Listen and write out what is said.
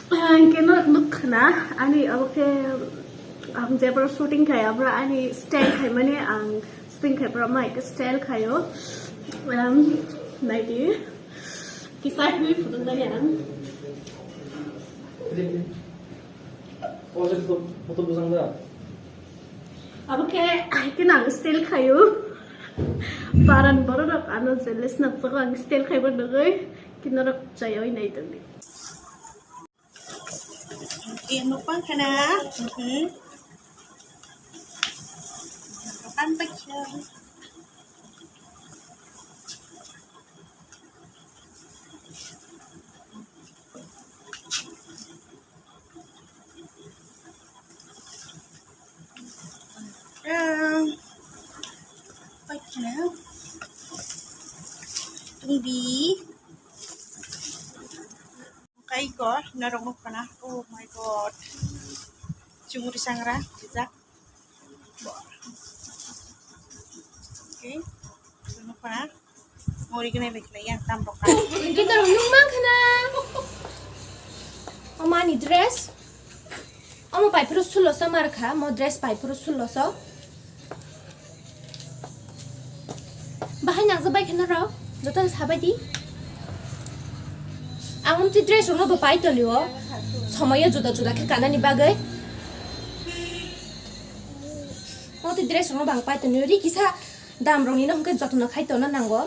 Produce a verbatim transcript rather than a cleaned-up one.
Ang keno nuk khna, ani obo khe ang jebra shooting khai, abra ani style khai mani ang shooting khai, abra mai ke style khayo. Um, naidi. Kisai hui phunuk nai ang. Photo, photo bujang da? Abo khe, ai khe nang style khayo. Paran borok rok ano jealous na poro ang style khaibo nugui. Kino rok chayoi nai tongdi. Oke, mukbang khana. Mhm. Mukbang paikha. Ah, paikha. Tungbi. Kaiko, norok nukha na. Oh my God. Chumuri sangra, rijak. Okay. Nukha na. Mori gwnai bai khlai yang tam rok. Kita rok nung mang khana. Omani dress. Omo pai phuru sulo so mar kha, mo dress pai phuru sulo so. Bahai nang bai khana rok, joto sabai di. Ang umti dress rok no bo pai toni o. Somoyo juda juda khe kanani bagwi. Mo ti dress rok no bang pai toni o, ri kisa dam rok ni no hwnkhe jotono khai tona nango.